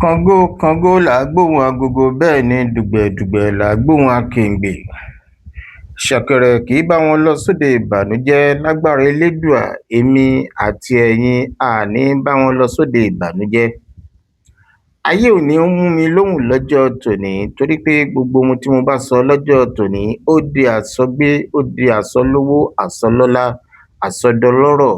Kàngó kàngó là á gbóhùn agogo, bẹ́ẹ̀ ni dùgbẹ̀-dùgbẹ̀ là á gbóhùn akèǹgbè. Ṣẹ̀kẹ̀rẹ̀ kì í bá wọn lọ sóde ìbànújẹ́. Lágbára Elédùà, èmi àti ẹ̀yin, a à ní bá wọn lọ sóde ìbànújẹ́. Ayé ò ní mú mi lóhùn lọ́jọ́ tòní torí pé gbogbo ohun tí mo bá sọ lọ́jọ́ tòní, ó di àsọgbé, ó di àsọlówó, àsọlọ́lá, àsọdọlọ́rọ̀.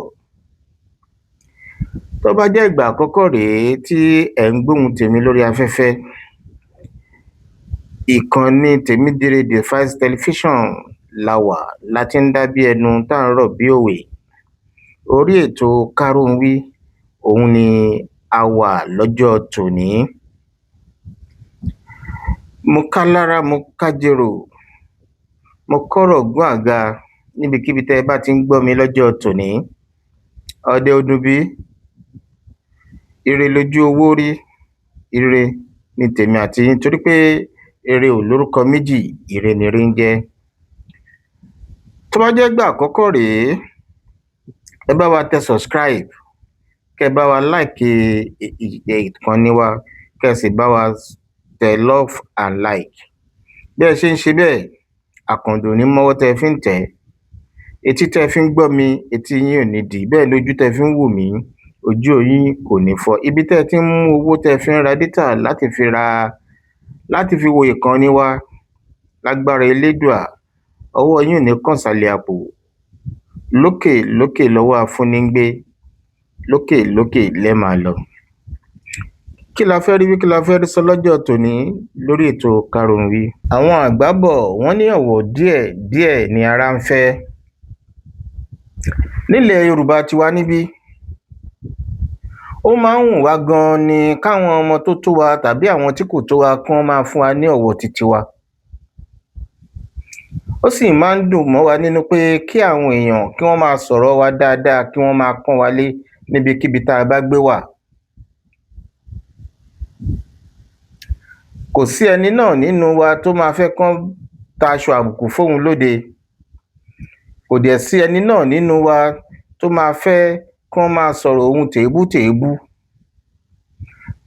Tó bá jẹ́ ìgbà àkọ́kọ́ rèé tí ẹ̀ ń gbóhùn tèmi lórí afẹ́fẹ́, ìkànnì tèmídire Defies Television la wà, la ti ń dá bí ẹdun tá ń rọ̀ bí òwe. Orí ètò Káróhunwí òun ni a wà lọ́jọ́ tòní. Mo kálára, mo kájerò, mo kọ́rọ̀ǹgún àga níbikíbi tẹ́ ẹ bá ti ń gbọ́ mi lọ́jọ́ tòní. Ọ̀dẹ̀ ò dùn bí? Ire lojú owó rí, ire ni tèmi àti yín torí pé ire ò lórúkọ méjì, ire nire ń jẹ́. Tó bá jẹ́ ìgbà àkọ́kọ́ rèé, ẹ bá wa tẹ subscribe, kẹ́ ẹ bá wa like ìkànnì wa, kẹ́ ẹ sì bá wa tẹ love and like. Bí ẹ ṣe ń ṣe bẹ́ẹ̀, àkàndùn ò ní mọ́wọ́ tẹ́ ẹ fi ń tẹ̀ ẹ́. Etí tẹ́ ẹ fi ń gbọ́ mi, etí yín ò ní di, bẹ́ẹ̀ ni ojú tẹ́ ẹ fi ń wò mí, ojú yín kò ní fọ́. Ibi tẹ́ ẹ ti ń mú owó tẹ́ ẹ fi ń ra data láti fi wo ìkànnì wa, lágbára Elédùà, ọwọ́ yín ò ní kàn ìsàlẹ̀ àpò. Lókè lókè lọwọ́ afúnni ń gbé, lókè lókè lẹ́ ẹ́ máa lọ. Kí la fẹ́ rí wí, kí la fẹ́ rí sọ lọ́jọ́ tòní lórí ètò Káróhunwí? Àwọn àgbà bọ̀, wọ́n ní ọ̀wọ̀ díẹ̀ díẹ̀ ni ará ń fẹ́. Nílẹ̀ Yorùbá tiwa níbí, ó máa ń wù wá gan-an ni káwọn ọmọ tó tó wa tàbí àwọn tí kò tó wa kí wọ́n máa fún wa ní ọ̀wọ̀ titiwa. Ó sì máa ń dùn mọ́ wa nínú pé kí àwọn èèyàn kí wọ́n máa sọ̀rọ̀ wa dáadáa, kí wọ́n máa pọ́n wa lé níbikíbi tá a bá gbé wà. Kò sí ẹni náà nínú wa tó máa fẹ́ kán taṣọ àbùkù fóun lóde. Kò dẹ̀ sí ẹni náà nínú wa tó máa fẹ́ kán máa sọ̀rọ̀ òun tèébú-tèébú.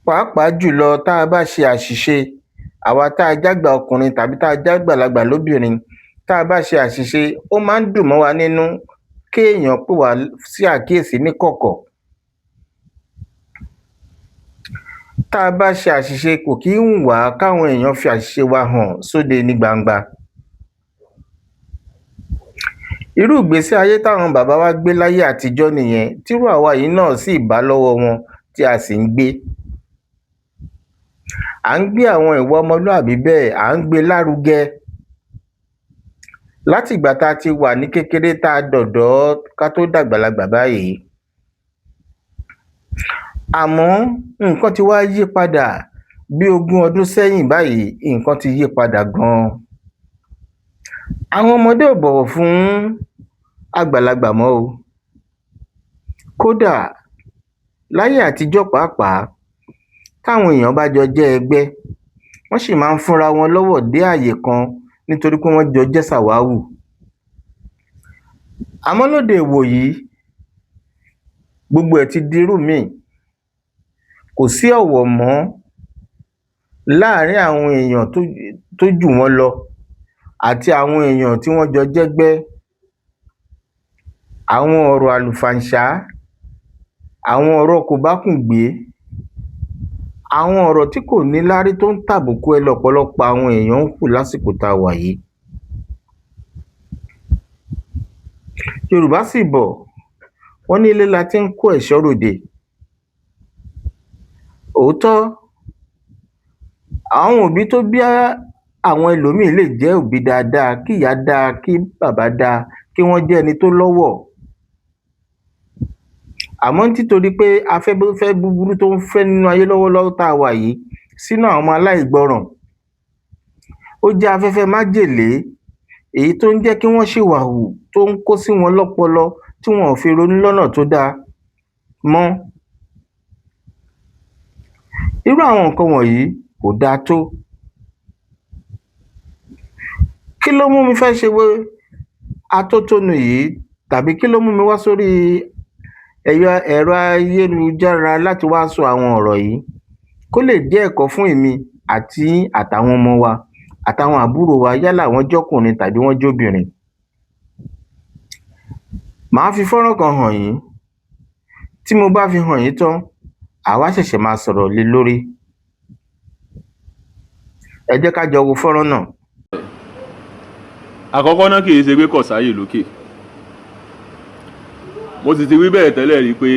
Pàápàá jùlọ tá a bá ṣe àṣìṣe, àwa tá a jágbà ọkùnrin tàbí tá a jágbàlagbà lóbìnrin, tá a bá ṣe àṣìṣe, ó máa ń dùn mọ́ wa nínú kéèyàn pè wá sí àkíyèsí níkọ̀kọ̀. Tá a bá ṣe àṣìṣe, kò kí ń wù wá káwọn èèyàn fi àṣìṣe wa hàn sóde ní gbangba. Irú ìgbésí ayé táwọn bàbá wa gbé láyé àtijọ́ nìyẹn, tírú àwa yìí náà sì bá lọ́wọ́ wọn tí a sì ń gbé. À ń gbé àwọn ìwà ọmọlúàbí bẹ́ẹ̀, à ń gbé e lárugẹ. Látìgbà tá a ti wà ní kékeré tá a dọ̀dọ́ ká tó dàgbàlagbà báyìí. Àmọ́ nǹkan ti wá yí padà bí ogún ọdún sẹ́yìn báyìí, nǹkan ti yí padà gan-an. Àwọn ọmọdé ò bọ̀wọ̀ fún àgbàlagbà mọ́ o. Kódà, láyé àtijọ́ pàápàá, táwọn èèyàn bá jọ jẹ́ ẹgbẹ́, wọ́n ṣì máa ń fúnra wọn lọ́wọ̀ dé àyè kan nítorí pé wọ́n jọ jẹ́ sàwáwù. Àmọ́ lóde ìwòyí, gbogbo ẹ̀ ti dirú ìmíì. Kò sí ọ̀wọ̀ mọ́ láàárín àwọn èèyàn tó jù wọ́n lọ àti àwọn èèyàn tí wọ́n jọ jẹ́gbẹ́. Àwọn ọ̀rọ̀ àlùfàǹṣá, àwọn ọ̀rọ̀ kòbákùngbé, àwọn ọ̀rọ̀ tí kò níláárí tó ń tàbùkù ẹni lọ̀pọ̀lọpọ̀ àwọn èèyàn ń hù lásìkò tá a wà yìí. Yorùbá sì bọ̀, wọ́n ní ilé la ti ń kó ẹ̀ṣọ́ ròde. Òótọ́, àwọn òbí tó bí àwọn ẹlòmíì lè jẹ́ òbí dáadáa, kí ìyá dáa, kí bàbá dáa, kí wọ́n jẹ́ ẹni tó lọ́wọ̀. Àmọ́ títorí pé afẹ́fẹ́ búburú tó ń fẹ́ nínú ayé lọ́wọ́lọ́wọ́ tá a wà yìí sínú àwọn ọmọ aláìgbọràn, ó jẹ́ afẹ́fẹ́ májèlé, èyí tó ń jẹ́ kí wọ́n ṣìwà hù, tó ń kó sí wọn lọ́pọlọ tí wọn ò fi ronú lọ́nà tó dáa mọ́. Irú àwọn nǹkan wọ̀nyí kò dáa tó. Kí ló mú mi fẹ́ ṣe atótónu yìí tàbí kí ló mú mi wá sórí ẹ̀rọ ayélujára láti wá sọ àwọn ọ̀rọ̀ yìí? Kó lè jẹ́ ẹ̀kọ́ fún èmi àti yín àtàwọn ọmọ wa àtàwọn àbúrò wa, yálà wọ́n jọ́kùnrin tàbí wọ́n jóbìnrin. Màá fi fọ́nrán kan hàn yín. Tí mo bá fi hàn yín tán, àá wá ṣẹ̀ṣẹ̀ máa sọ̀rọ̀ le lórí. Ẹ jẹ́ ká jọ wo fọ́nrán náà. Àkọ́kọ́ náà, kì í ṣe pé kò sáyè lókè. Mo sì ti wí bẹ́ẹ̀ tẹ́lẹ̀ rí pé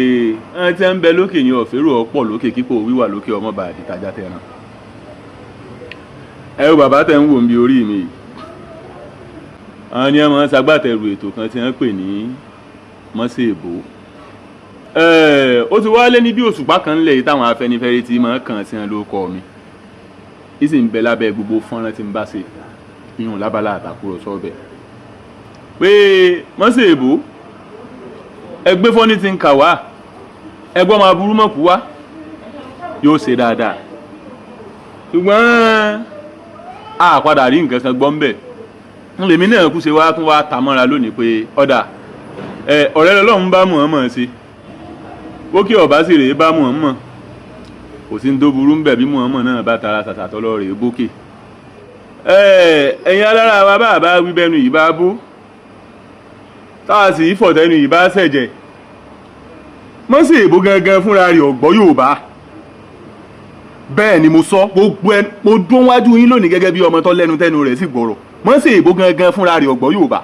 ẹni tí ń bẹ lókè yẹn ọ̀fẹ́rù ọ̀pọ̀ lókè kíkó wíwà lókè ọmọ bá àdìtajà tẹran. Ẹ wo bàbá tẹ̀ ń wò ń bi orí mi yìí, àwọn ni wọ́n máa ń ṣagbátẹrù ètò kan tí wọ́n pè ní Mọ́sẹ̀ Èbó. Ó ti wá lé ní bí òṣùpá kan ńlẹ̀ yìí táwọn Afẹ́nifẹ́re ti máa ń kàn sí wọn lórúkọ mi, í sì ń bẹ lábẹ́ gbogbo fọ́nrán tí ń bá ṣe ìyún lábala àtàkùrọ̀sọ ọbẹ̀ pé Mọ́sẹ̀ Èbó, ẹgbẹ́ fọ́ní ti ń kà wá, ẹgbọ́n máa burú mọ̀kú wá, yóò ṣe dáadáa. Ṣùgbọ́n a padà rí nǹkan kan gbọ́ ń bẹ̀. Ń lèmi náà kú ṣe wá tún wá ta mọ́ra lónìí pé ọ̀dà ọ̀rẹ́ Ọlọ́run bá Muhammad ṣe, bókè ọ̀bá sì rèé bá Muhammad, kò sí ní tó burú ń bẹ̀ bí Muhammad náà bá tara ṣàṣà tọ́lọ́ rèé bókè. Ẹ̀yin alára wa, bá bá wí bẹ́nu yìí bá bó, tá a sì fọ̀tẹ́nu yìí bá ṣẹ̀jẹ̀, Mọ́sẹ̀ Èbó gangan fúnra rẹ̀ ọ̀gbọ́ Yorùbá. Bẹ́ẹ̀ ni mo sọ gbogbo ẹ, mo dún wájú yín lónìí gẹ́gẹ́ bí ọmọ tó lẹ́nu tẹ́nu rẹ̀ sì gbọ́rọ̀. Mọ́sẹ̀ Èbó gangan fúnra rẹ̀ ọ̀gbọ́ Yorùbá.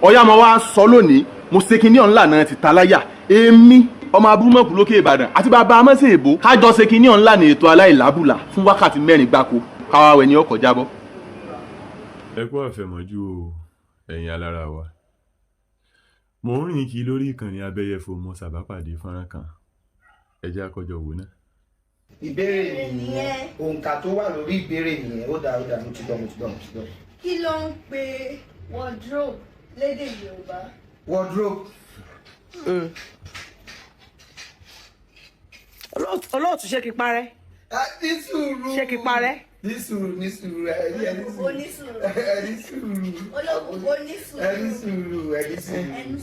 Ọ̀yá, mo wá sọ lónìí, mo ṣe kinní ọ̀nlá náà ti ta láyà, èmi ọmọ abúrúmọ̀kù lókè Ìbàdàn àti bàbá Mọ́sẹ̀ Èbó, kájọ ṣe kinní ọ̀nlá ní ètò aláìlábùlà fún wákàtí 4 gbáko, káwá wẹ̀ ní ọkọ̀ jábọ́. Ẹ kú àfẹ̀mọ́jú o, ẹ̀yin alára wa. Mò ń rìn kiri lórí ìkànnì abẹ́yẹfò, mo ṣàbápàdé fọ́nrán kan. Ẹ jẹ́ àkọ́jọ wò náà. Ìbéèrè nìyẹn, òǹkà tó wà lórí ìbéèrè nìyẹn. Ó dáa, ó dáa, mo ti gbọ́, mo ti gbọ́, mo ti gbọ́. Kí ló ń pe wardrobe lédè Yorùbá? Wardrobe. Olóòtú, ṣé kí n parẹ́? Ah, ní sùúrù. Ṣé kí n parẹ́? Ní sùúrù, ní sùúrù, ẹ ní sùúrù. Onísùúrù. Ẹ ní sùúrù. Olóògùn onísùúrù. Ẹ ní sùúrù, ẹ ní sùúrù. Ẹnu.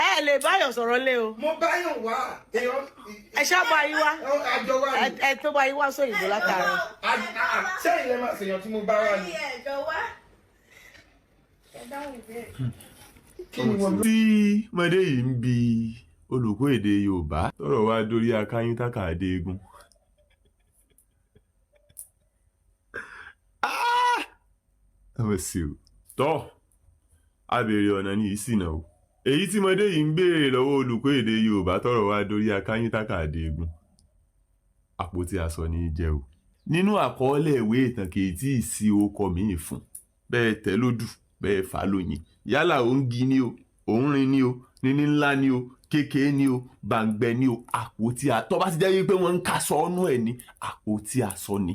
Ẹ lè báyọ̀ sọ̀rọ̀ lé o. Mo báyọ̀ wá èèyàn. Ẹ ṣá bá yín wá. Àjọ wà ní. Ẹ tó bá yín wá sóyìnbó látàárọ̀. Ṣé ilẹ̀ máa ṣèyàn tí mo bá wà ní? Ẹ̀yin ẹ̀jọ̀ wá. Ẹ dáhùn ìbéèrè. Kí ni wọ́n Tí mọdé yìí ń bi olùkọ́ èdè Yorùbá, tọ́rọ̀ wá dórí akáyín tákàdé egun. Ọmọ sí o tọ́ abèrè ọ̀nà ní ìsìnà o. Èyí tí mọdé yìí ń béèrè lọ́wọ́ olùkọ́ èdè Yorùbá, tọ́rọ̀ wá dórí akáyín tákàdé egun, àpótí aṣọ ní í jẹ́ o. Nínú àkọọ́lẹ̀ ìwé ìtàn, kì í tí ì sí orúkọ míì fún bẹ́ẹ̀. Tẹ́ lódù bẹ́ẹ̀, fà lóyin, yálà ó ń gi ni o, òun rin ni o, níní ńlá ni o, kékeré ni o, bàǹgbẹ ni o, àpótí a tó bá ti jẹ́ wípé wọ́n ń kaṣọ ọ́nú ẹ̀ ní àpótí aṣọ ni.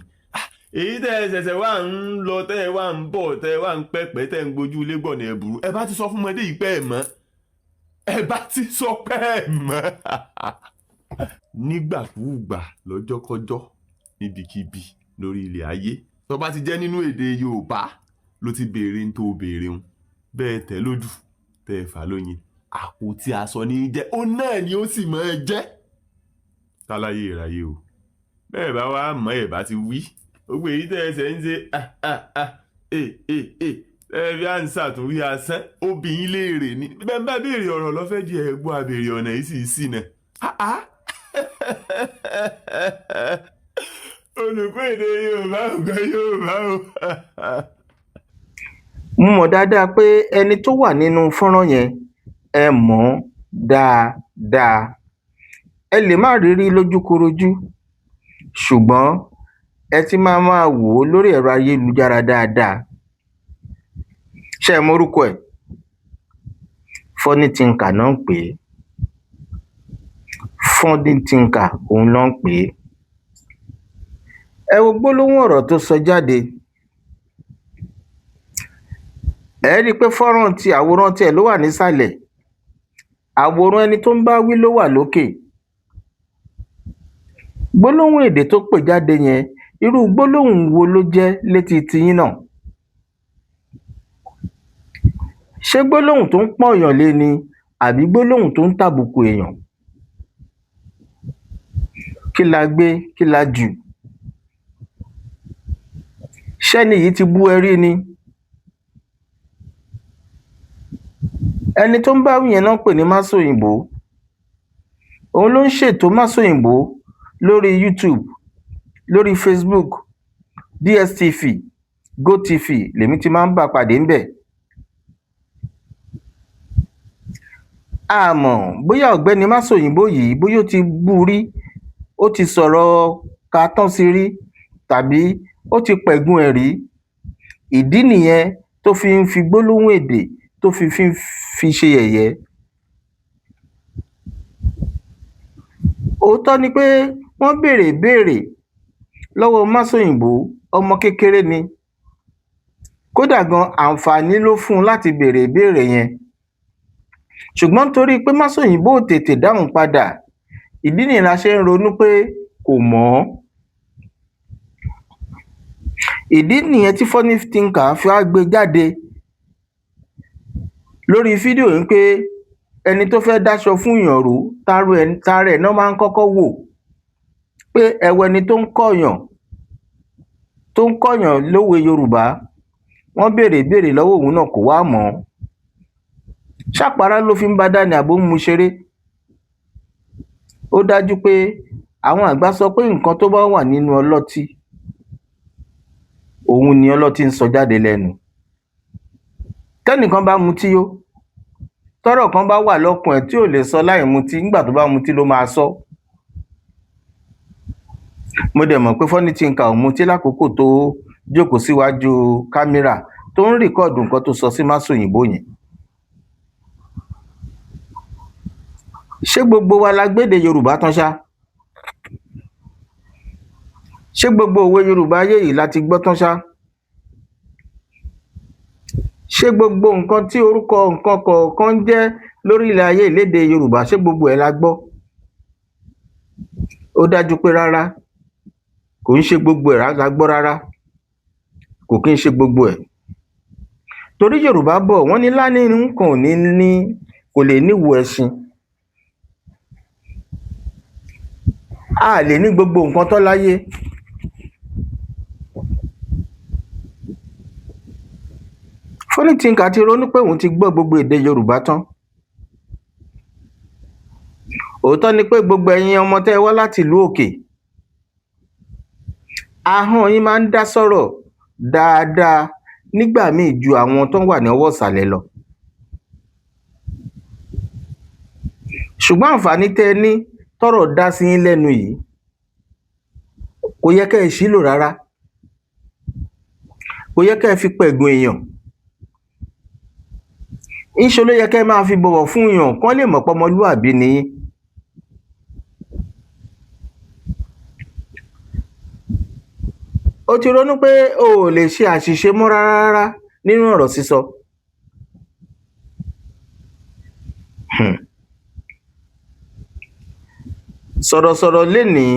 Èyí tẹ́ ẹ ṣẹ̀ṣẹ̀ wá ń lọ, tẹ́ ẹ wá ń bọ̀, tẹ́ ẹ wá ń pẹ́pẹ́, tẹ́ ẹ ń gbójú ilé gbọ̀nà ẹ̀bùrú, ẹ bá ti sọ fún ọmọdé yìí pé ẹ mọ̀, ẹ bá ti sọ pé ẹ mọ̀ nígbàkúùgbà, lọ́jọ́kọ́jọ́, níbikíbi lórí ilẹ̀ ayé, tó bá ti jẹ́ nínú èdè Yorùbá ló ti béèrè ń tó béèrè ń bẹ́ẹ̀, tẹ́ lójú tẹ́ ẹ fà lóyin, àpótí aṣọ ní í jẹ́. Ó náà ni ó sì máa jẹ́ táláyé ìráyé o. Bẹ́ẹ̀ bá wá mọ̀, ẹ̀ bá ti wí gbogbo èyí tẹ́ ẹ ṣẹ̀ ń ṣe ah ah ah eh eh eh ẹ fi à ń ṣàtúnwí asán, obìnrin léèrè ni bẹ́ẹ̀ bá béèrè ọ̀rọ̀ lọ́fẹ́ di ẹ̀gbọ́n àbèrè ọ̀nà yìí sì sí náà. Ah ah, olùkọ́ èdè Yorùbá ò gbọ́ Yorùbá o. Mo mọ̀ dáadáa pé ẹni tó wà nínú fọ́nrán yẹn, ẹ mọ̀ ọ́n dáadáa. Ẹ lè má rí i rí lójúkorojú, ṣùgbọ́n ẹ ti máa máa wò ó lórí ẹ̀rọ ayélujára dáadáa. Ṣé ẹ mọrúkọ ẹ̀? Funny Thinker ná ń pè é. Funny Thinker òun ná ń pè é. Ẹ wo gbólóhùn ọ̀rọ̀ tó sọ jáde. Ẹ ẹ́ rí i pé fọ́nrán ti àwòrán tiẹ̀ ló wà nísàlẹ̀, àwòrán ẹni tó ń bá wí ló wà lókè. Gbólóhùn èdè tó pè jáde yẹn, irú gbólóhùn wo ló jẹ́ létí tiyín náà? Ṣé gbólóhùn tó ń pọ́nyàn lé ni àbí gbólóhùn tó ń tàbùkù èèyàn? Kí la gbé, kí la jù? Ṣẹ́ni yìí ti bú ẹ rí ni? Ẹni tó ń bá wí yẹn náà ń pè ní Másòyìnbó. Òun ló ń ṣètò Másòyìnbó lórí YouTube, lórí Facebook, DSTV, GOTV lèmi ti máa ń bá a pàdé ńbẹ̀. A mọ̀ bóyá ọ̀gbẹ́ni Másòyìnbó yìí bóyá ó ti bú u rí, ó ti sọ̀rọ̀ kaatán sí rí, tàbí ó ti pẹ̀gùn ẹ̀ rí. Ìdí nìyẹn tó fi ń fi gbólóhùn èdè tó fi ń fi ṣe yẹ̀yẹ́. Òótọ́ ni pé wọ́n béèrè ìbéèrè lọ́wọ́ Másòyìnbó, ọmọ kékeré ni. Kódà gan, àǹfààní ló fún un láti béèrè ìbéèrè yẹn. Ṣùgbọ́n torí pé Másòyìnbó ò tètè dáhùn padà, ìdí nìyẹn la ṣe ń ronú pé kò mọ̀ ọ́. Ìdí nìyẹn tí Funny Thinker fi wá gbé jáde lórí fídíò yìí pé ẹni tó fẹ́ dáṣọ fún èèyàn rò, tara ẹ̀ náà máa ń kọ́kọ́ wò, pé ẹ wo ẹni tó ń kọ́yàn lówe Yorùbá, wọ́n béèrè ìbéèrè lọ́wọ́ òun náà kò wá mọ̀ ọ́. Ṣàpárá ló fi ń bá dání àbó ń mu ṣeré. Ó dájú pé àwọn àgbà sọ pé nǹkan tó bá wà nínú ọlọ́tí, òun ni ọlọ́tí ń sọ jáde lẹ́nu. Tẹ́nìkan bá mutí yó, tọ́rọ̀ kan bá wà lọ́kàn ẹ̀ tí ò lè sọ láì mutí, nígbà tó bá mutí ló máa sọ. Mo dẹ̀ mọ̀ pé Funny Thinker ò mutí lákòókò tó jókòó síwájú kámẹ́rà tó ń rìkọ́ọ̀dù nǹkan tó sọ sí Másòyìnbó yẹn. Ṣé gbogbo wa la gbédè Yorùbá tán ṣá? Ṣé gbogbo òwe Yorùbá ayé yìí la ti gbọ́ tán ṣá? Ṣé gbogbo nǹkan tí orúkọ nǹkan kọ̀ọ̀kan ń jẹ́ lórílẹ̀ ayé ìlédè Yorùbá, ṣé gbogbo ẹ̀ la gbọ́? Ó dájú pé rárá, kò ń ṣe gbogbo ẹ̀ la gbọ́ rárá, kò kí ń ṣe gbogbo ẹ̀. Torí Yorùbá bọ̀, wọ́n ní láníhun kan ò ní ní kò lè níwo ẹṣin. A lè ní gbogbo nǹkan tán láyé. Funny Thinker ti ronú pé òun ti gbọ́ gbogbo èdè Yorùbá tán. Òótọ́ ni pé gbogbo ẹ̀yin ọmọ tẹ́ ẹ wá láti ìlú òkè, ahọ́n yín máa ń dá sọ̀rọ̀ dáadáa nígbà míì ju àwọn tó wà ní ọwọ́ ìsàlẹ̀ lọ. Ṣùgbọ́n àǹfààní tẹ́ ẹ ní tọ́rọ̀ dá sí yín lẹ́nu yìí, kò yẹ kẹ́ ẹ ṣìí lò rárá. Kò yẹ kẹ́ ẹ fi pẹ̀gùn èèyàn. Ńṣe ló yẹ kẹ́ ẹ máa fi bọ̀wọ̀ fún èèyàn kán lè mọ̀ pé ọmọlúàbí ni yín. O ti ronú pé o ò lè ṣe àṣìṣe mọ́ rárá nínú ọ̀rọ̀ sísọ. Sọ̀rọ̀sọ̀rọ̀ lénìí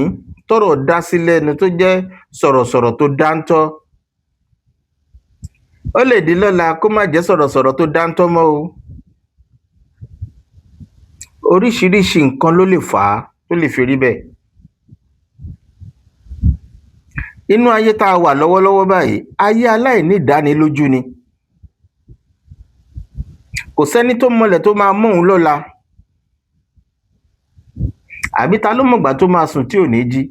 tọ́rọ̀ dá sí lẹ́nu tó jẹ́ sọ̀rọ̀sọ̀rọ̀ tó dáńtọ́. Ó lè di lọ́la kó má jẹ́ sọ̀rọ̀sọ̀rọ̀ tó dáńtọ́ mọ́ o. Oríṣiríṣi nǹkan ló lè fà á tó lè fi rí bẹ́ẹ̀. Inú ayé tá a wà lọ́wọ́lọ́wọ́ báyìí, ayé aláìní ìdánilójú ni. Kò sẹ́ni tó mọlẹ̀ tó máa mọ́ òun lọ́la. Àbí ta ló mọ̀gbà tó máa sùn tí ò ní jí?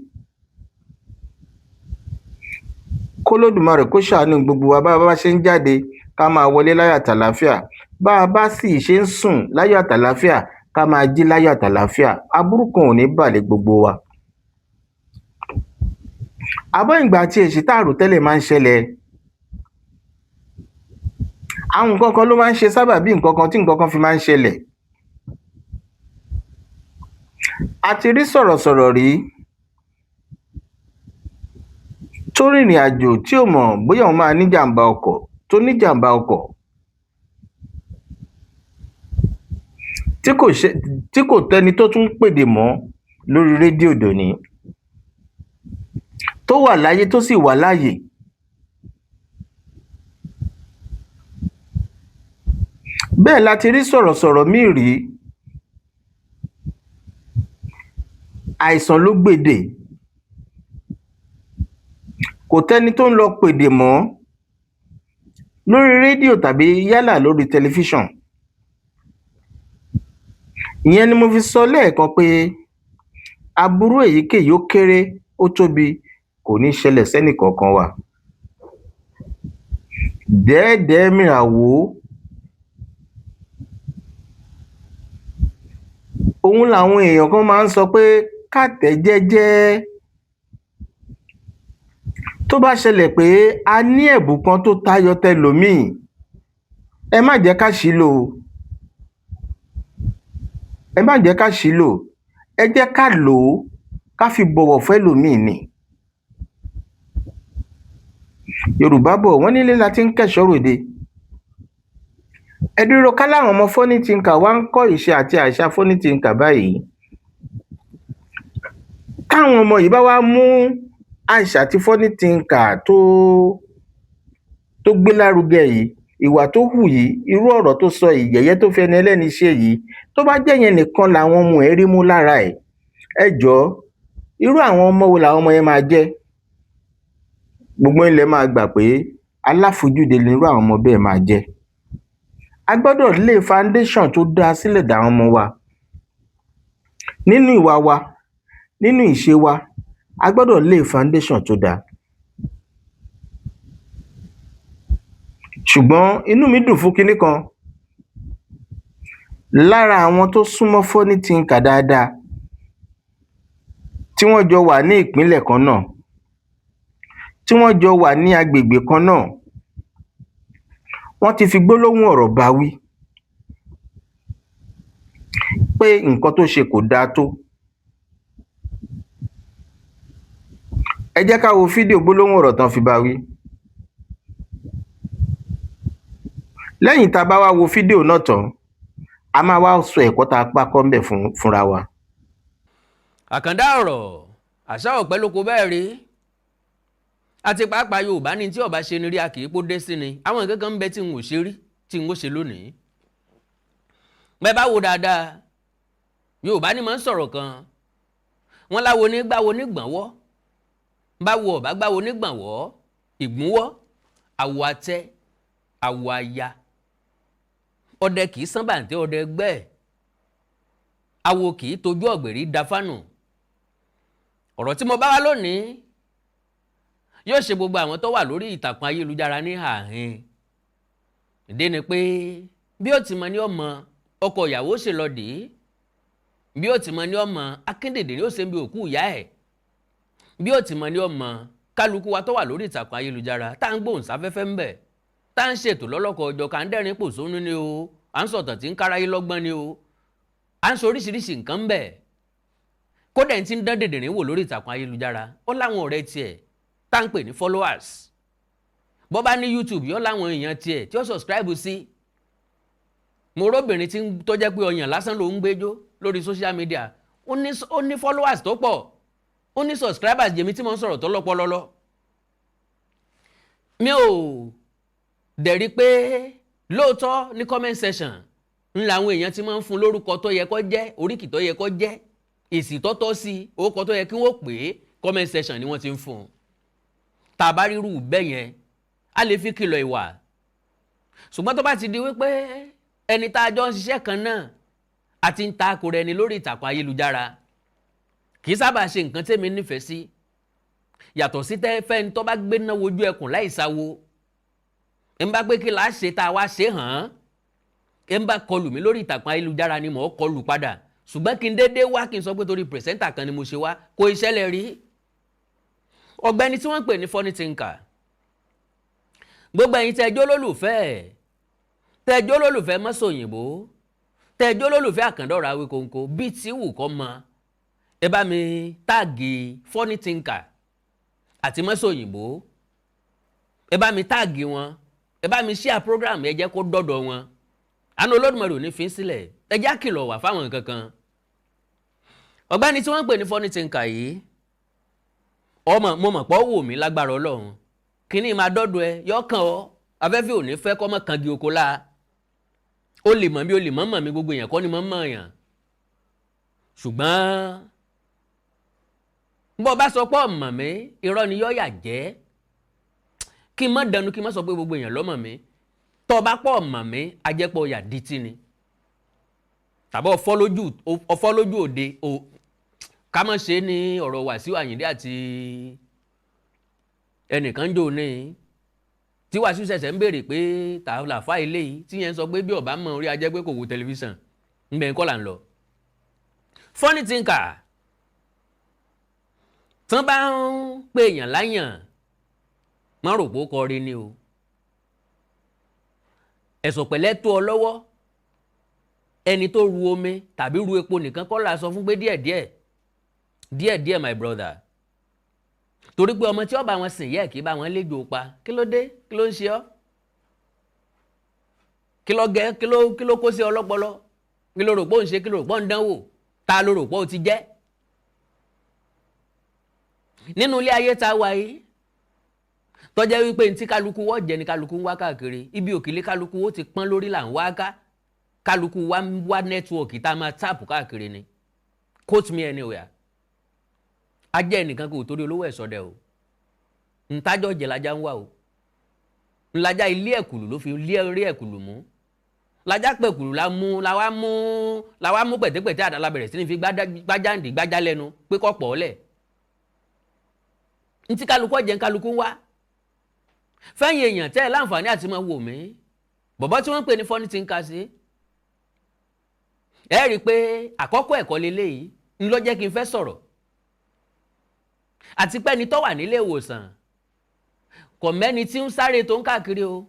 Kólódùmarè kó ṣàánú gbogbo wa bá a bá ṣe ń jáde ká máa wọlé láyọ̀ àtàlàáfíà. Bá a bá sì ṣe ń sùn láyọ̀ àtàlàáfíà, ká máa jí láyọ̀ àtàlàáfíà. Aburú kan ò ní bà lé gbogbo wa. Àmọ́ ìgbà tí èsì tá a rò tẹ́lẹ̀ máa ń ṣẹlẹ̀. Àwọn nǹkan kan ló máa ń ṣe sábàbí nǹkan kan tí nǹkan kan fi máa ń ṣẹlẹ̀. A ti rí sọ̀rọ̀sọ̀rọ̀ rí tó rìnrìn àjò tí ò mọ̀ bóyá òun máa níjàmbá ọkọ̀ tó níjàmbá ọkọ̀ tí kò tẹ́ni tó tún pèdè mọ́ lórí rédíò dòní, tó wà láyé tó sì wà láàyè. Bẹ́ẹ̀ la ti rí sọ̀rọ̀sọ̀rọ̀ míì rí Àìsàn ló gbèdè, kò tẹ́ni tó ń lọ pèdè mọ́ lórí rédíò tàbí yálà lórí tẹlifíṣàn. Ìyẹn ni mo fi sọ lẹ́ẹ̀kan pé aburú èyíkéyìí, ó kéré, ó tóbi, kò ní ṣẹlẹ̀ sẹ́nìkọ̀ọ̀kan wa. Dẹ́ẹ̀dẹ́ẹ́ mìràwó òun làwọn èèyàn kan máa ń sọ pé ká tẹ̀ ẹ́ jẹ́jẹ́. Tó bá ṣẹlẹ̀ pé a ní ẹ̀bùn kan tó tayọ tẹlòmíì, ẹ má jẹ́ ká ṣì í lò ó, ẹ má jẹ́ ká ṣì í lò, ẹ jẹ́ ká lò ó ká fi bọ̀wọ̀ fẹ́lòmíì ni. Yorùbá bọ̀ wọ́n nílé la ti ń kẹ́ṣọ̀ọ́ ròde. Ẹ dúró, ká láwọn ọmọ Funny Thinker wá ń kọ́ ìṣe àti àṣà Funny Thinker báyìí. Táwọn ọmọ yìí bá wá mú àṣà tí Funny Thinker tó gbé lárugẹ yìí, ìwà tó hù yìí, irú ọ̀rọ̀ tó sọ yìí, yẹ̀yẹ́ tó fi ẹni ẹlẹ́ni ṣe yìí, tó bá jẹ́ yẹn nìkan làwọn ọmọ ẹ̀ rí mú lára ẹ̀, ẹ jọ̀ọ́, irú àwọn ọmọ wo làwọn ọmọ yẹn máa jẹ́? Gbogbo yín lẹ máa gbà pé aláfojúde ni irú àwọn ọmọ bẹ́ẹ̀ máa jẹ́. A gbọ́dọ̀ lay foundation tó dáa sílẹ̀ dàwọn ọmọ wa nínú ìwà wa, nínú ìṣe wa. A gbọ́dọ̀ lay foundation tó dáa. Ṣùgbọ́n inú mi dùn fún kinní kan lára àwọn tó súnmọ́ Funny Thinker dáadáa, tí wọ́n jọ wà ní ìpínlẹ̀ kan náà, tí wọ́n jọ wà ní agbègbè kan náà. Wọ́n ti fi gbólóhùn ọ̀rọ̀ bá wí pé nǹkan tó ṣe kò dáa tó. Ẹ jẹ́ ká wo fídíò gbólóhùn ọ̀rọ̀ tán fi bá wí. Lẹ́yìn tá a bá wá wo fídíò náà tán, a máa wá sọ ẹ̀kọ́ tá a pa kọ́ ńbẹ̀ fúnra wa. Àkàndá ọ̀rọ̀ àṣà ọ̀pẹ ló kó bẹ́ẹ̀ rí, àti pàápàá Yorùbá ní tí ọba ṣe ni rí, a kì í pó dé sí ni. Àwọn nǹkan kan ń bẹ tí n ò ṣe rí, tí n ò ṣe lónìí. Bẹ́ẹ̀ bá wo dáadáa, Yorùbá ní máa ń sọ̀rọ̀ kan, wọ́n láwo ní gbáwo ní gbọ̀nwọ́, báwo ọ̀bá gbáwo ní gbọ̀nwọ́, ìgbúnwọ́, àwọ̀ àtẹ, àwọ̀ àyà, ọdẹ kì í sán bàǹtẹ́ ọdẹ ẹgbẹ́ ẹ̀, awo kì í tojú ọ̀gbẹ̀rí dafánù. Ọ̀rọ̀ tí mo bá wá lónìí yóò ṣe gbogbo àwọn tó wà lórí ìtàkùn ayélujára ní ààhin. Ìdí ni pé bí ó ti mọ ní ọmọ ọkọ ìyàwó ṣe lọ dé, bí ó ti mọ ní ọmọ akíndèdè ni ó ṣe ń bi òkú ìyá ẹ̀, bí ó ti mọ ní ọmọ kálukú wa tó wà lórí ìtàkùn ayélujára tá à ń gbóhùn sáfẹ́fẹ́ ń bẹ̀, tá à ń ṣètò lọ́lọ́kọ̀ ọjọ́, ká ń dẹ́rìn pòṣónú ni o, à ń sọ̀tàn tí ń káráyé lọ́gbọ́n ni o, à ń sọ oríṣiríṣi nǹkan ń bẹ̀. Kódà ẹni tí ń dán dèdèrìn wò lórí ìtàkùn ayélujára, ó láwọn ọ̀rẹ́ tiẹ̀ tá ń pè ní followers. Bó bá ní YouTube, yóò láwọn èèyàn tiẹ̀ tí ó subscribe sí. Mo róbìnrin tí tó jẹ́ pé ọyàn lásán ló ń gbẹ́jọ́ lórí social media, ó ní followers tó pọ̀, ó ní subscribers jèmi tí mo ń sọ̀rọ̀ tó lọ́pọlọlọ. Mi ò dẹ̀ rí pé lóòótọ́ ní comment section ń làwọn èèyàn ti máa ń fún lórúkọ tó yẹ kó jẹ́, oríkì tó yẹ kó jẹ́, èsì tó tọ́ sí, orúkọ tó yẹ kí wọ́n pè é, comment section ni wọ́n ti ń fún un. Tá a bá rírú bẹ́ẹ̀ yẹn, a lè fi kìlọ̀ ìwà. Ṣùgbọ́n tó bá ti di wípé ẹni tá a jọ ń ṣiṣẹ́ kan náà àti ń ta akọ rẹ ni lórí ìtàkùn ayélujára, kì í sábà ṣe nǹkan tèmi nífẹ̀ẹ́ sí. Yàtọ̀ sí tẹ́ fẹ́ ń tọ́ bá gbé náà wojú ẹkùn láì sáwo, ń bá pé kí là á ṣe tá a wá ṣe hàn án, ń bá kọlù mí lórí ìtàkùn ayélujára ni mò ń kọlù padà. Ṣùgbọ́n kí n dédé wá kí n sọ pé torí presenter kan ni mo ṣe wá, kò ìṣẹ̀lẹ̀ rí. Ọ̀gbẹ́ni tí wọ́n ń pè ní Funny Thinker, gbogbo ẹ̀yin tẹ́jọ́ lólùfẹ́, tẹ́jọ́ lólùfẹ́ Mọ́sòyìnbó, tẹ́jọ́ lólùfẹ́ Àkàndọ̀rọ̀ Awíkonko, bíi tí wù kọ́ mọ, ẹ bá mi tag Funny Thinker àti Mọ́sòyìnbó, ẹ bá mi tag wọn, ẹ bá mi share program, ẹ jẹ́ kó dọ́dọ̀ wọn. Àánú Olódùmarè ò ní fi sílẹ̀. Ẹ jẹ́ àkìlọ̀ wà fáwọn nǹkan kan. Ọ̀gbẹ́ni tí wọ́n ń pè ní Funny Thinker yìí, ọmọ mo mọ̀ pọ̀ wò mí lágbára Ọlọ́run, kíní máa dọ́dọ̀ ẹ, yọ kàn ọ́. Afẹ́fẹ́ ò ní fẹ́ kọ́ mọ́ kangi oko la. Ó lè mọ̀ mí, ó lè mọ̀ mọ̀ mí, gbogbo èèyàn kọ́ ni mọ̀ mọ̀ yàn. Ṣùgbọ́n Bọ́ bá sọ pé ọmọ mi, irọ́ ni yọ́ọ̀yà jẹ́. Kí n má dẹnu, kí n má sọ pé gbogbo èèyàn lọ́mọ mi. Tọ́ bá pọ̀ ọmọ mi, ajẹ́pọ̀ yà dítí ni tàbí ọfọ́ lójú òde o. Ká má ṣe ní ọ̀rọ̀ Wàsíù Àyìndé àti ẹnìkan jò ní tí Wàsíù ṣẹ̀ṣẹ̀ ń béèrè pé ta làfá ilé yìí, tí yẹn ń sọ pé bí ọba mọ orí ajẹ́ pé kò wo tẹlifíṣàn ńbẹ̀ ń kọ́ là ń lọ. Funny thinker, tán bá ń pè èèyàn láyàn, má rò pé ó kọrin ni o. Ẹ̀sọ̀ pẹ̀lẹ́ tó ọ lọ́wọ́. Ẹni tó ru omi tàbí ru epo nìkan kọ́ la sọ fún pé díẹ̀díẹ̀ díẹ̀díẹ̀, my brother, torí pé ọmọ tí ó bá wọn sìn yẹ kí bá wọn léjò pa. Kí ló dé? Kí ló ń ṣe ọ́? Kí ló gẹ? Kí ló kó sí ọlọ́pọlọ? Kí ló rò pé ó ń ṣe? Kí ló rò pé ó ń dánwò? Ta ló rò pé ó ti jẹ́ nínú ilé ayé tá a wà yìí, tọ́jẹ́ wípé ntí kálukú wọ́n jẹ ní kálukú ń wá káàkiri, ibi òkèlè kálukú ó ti pọ́n lórí là ń wá ká. Kálukú wá ń wá network tá a máa tap káàkiri ni. Quote me anywhere. Ajẹ́ ẹnìkan kò torí olówó ẹ̀ sọdẹ o. Ntájọ́ jẹ lajá ń wá o. Ńlájà ilé ẹ̀kùlù ló fi ilé rí ẹ̀kùlù mú. Lajá pẹ̀kùlù la mú, la wá mú, la wá mú pẹ̀tẹ́pẹ̀tẹ́ àdá, la bẹ̀rẹ̀ sí ní fi gbájáǹdì gbájá lẹ́nu pé kọ́ pọ̀ ọ́lẹ̀. Ntí kálukú ọ̀jẹ̀ ń kálukú ń wá. Fẹ́yìn èèyàn tẹ́ ẹ láǹfààní àti máa wò mí, bọ̀bọ́ tí wọ́n ń pè ní Funny Thinker sí, ẹ rí i pé àkọ́kọ́ ẹ̀kọ́ leléyìí ń lọ jẹ́ kí n fẹ́ sọ̀rọ̀, àti pé ẹni tó wà nílé ìwòsàn kò mẹ́ni tí ń sáré tó ń káàkiri o.